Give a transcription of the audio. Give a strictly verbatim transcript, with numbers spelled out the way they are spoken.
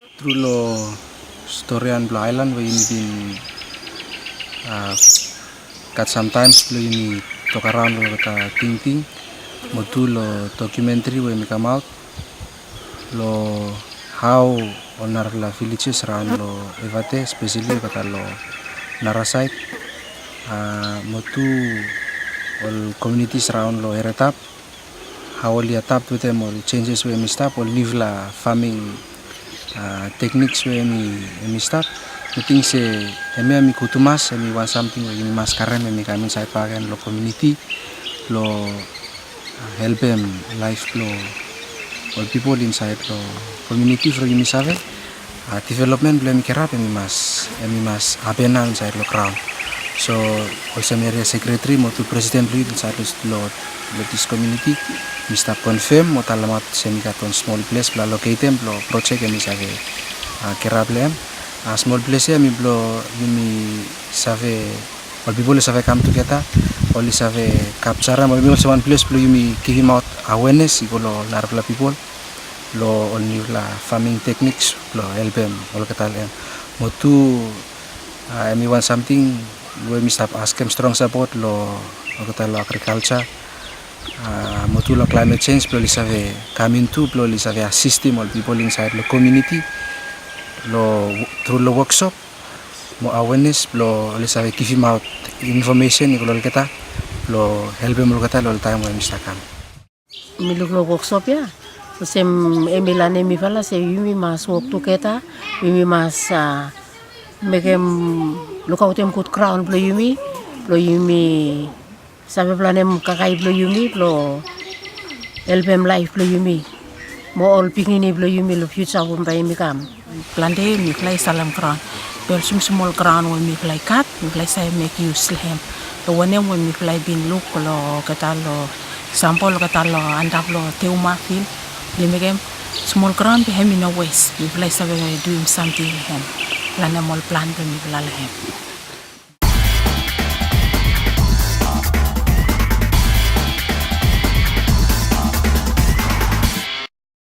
Tru long storian blong aelan we yumi bin, a, gat sam taem blong yumi tok araon long olgeta tingting, mo tu long dokumentri we yumi kamaot long hao ol narafala villages raon long Efate, espeseli olgeta long narasaed, a, mo tu ol communities raon long Eratap, hao oli adapt wetem ol changes we hemi stap, ol niufala farming, a, techniques we hemi, hemi stap. Mi ting se hemia hemi gud tumas, hemi wan samting we yumi mas karem hemi kam insaed bakegen long komuniti blong, a, helpem laef blong ol pipol insaed long komuniti from yumi save, a, development blong hemi kirap hemi mas, hemi mas hapen nao insaed long graon. So olsem eria sekretari mo tu presiden blong yut insaed long, long, long dis komuniti, mi stap konfem mo talemaot se hemi gat wan smol ples blong aloketem blong projek hemi save, a, kirap long hem. A, smol ples ia hemi blong yumi save, ol pipol i save kam tugeta, oli save kapjarem, o hemi olsem wan ples blong yumi givimaot awenes i go long narafala pipol long ol niufala farming techniques blong helpem olgeta long hem. Mo tu, a, hemi wan samting we mi stap askem strong sapot long olgeta long agrikalja, a, mo tu long climate change blong oli save kam intu blong oli save asistem ol pipol insaed long komuniti long, tru long woksop mo awenes blong oli save givimaot infomesen i go long olgeta blong helpem olgeta long ol taem we hemi stap kam. Mi luk long woksop ia olsem hemi lanem mifala se yumi mas wok tugeta, yumi mas, a, mekem, lukaotem gud graon blong yumi, blong yumi save planem kakae blong yumi blong helpem laef blong yumi mo ol pikinini blong yumi long fiuja we bambae hemi kam. Plante mifala i salem graon, be olsem smol graon we mifala i gat, mifala i save mek yus long hem. Long wanem we mifala i bin luk long olgeta long sampol olgeta long antap long Teuma fil, oli mekem smol graon be hem i no wes. Mifala i save duim samting long hem, planem ol plan blong mifala long hem.